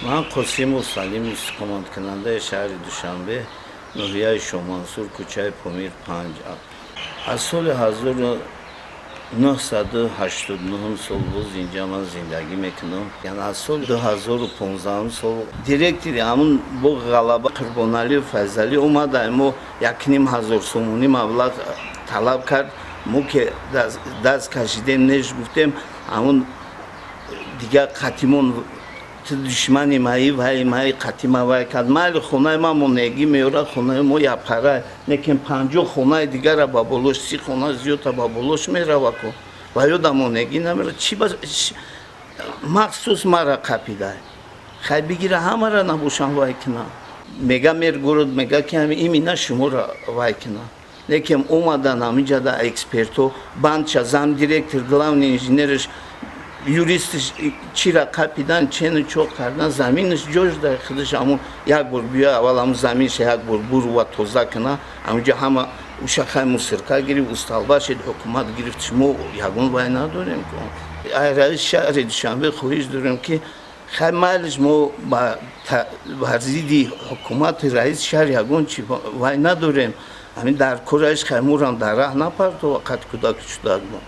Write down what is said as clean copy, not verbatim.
Ман Қосимов Салим, истиқоматкунандаи шаҳри Душанбе, ноҳияи Шомансур, кӯчаи Помир 5. Аз соли 1989 сол боз инҷа ман зиндагӣ мекунам. Яъне аз соли 2015 сол директори ҳамун боғи Ғалаба Қурбоналию Файзалӣ омада, мо 1500 сомонӣ маблағ талаб кард. Мо ки даст кашидем, неш гуфтем, ҳамун дигар қатимон ту душмани маи, вай маи қатима вай кард. Майли, хонаи ма монегӣ меорад, хонаи мо япара, лекин 50 хонаи дигара ба болош, 30 хона зиёдта ба болош мерава ку ва ёда монегӣ намера. Чи махсус мара қапида? Хай, бигира, ҳамара набошам, вай кина. Мега мэр город мега, ки ҳами имина шуморо вай кина. Лекин омадан ҳаминҷада экспертҳо, бандша, замдиректор, главный инженерш, юристш чира қапидан, чену чоқ кардан, заминаш ҷош дар худаш. Ҳамун як бор биё, аввал ҳамун заминша як бор бурва, тоза кина. Ҳамунҷа ҳама ушахай мусорка гирифт, усталба шид, ҳукумат гирифт. Мо ягон вай надорем ку. Ай раиси шаҳри Душанбе хоҳиш дорем, ки хай, майлиш, мо бар зидди ҳукумати раиси шаҳр ягон чи вай надорем. Ҳамин дар кораш хай мурам дар раҳ напартова, қад кӯдаку чудак мо.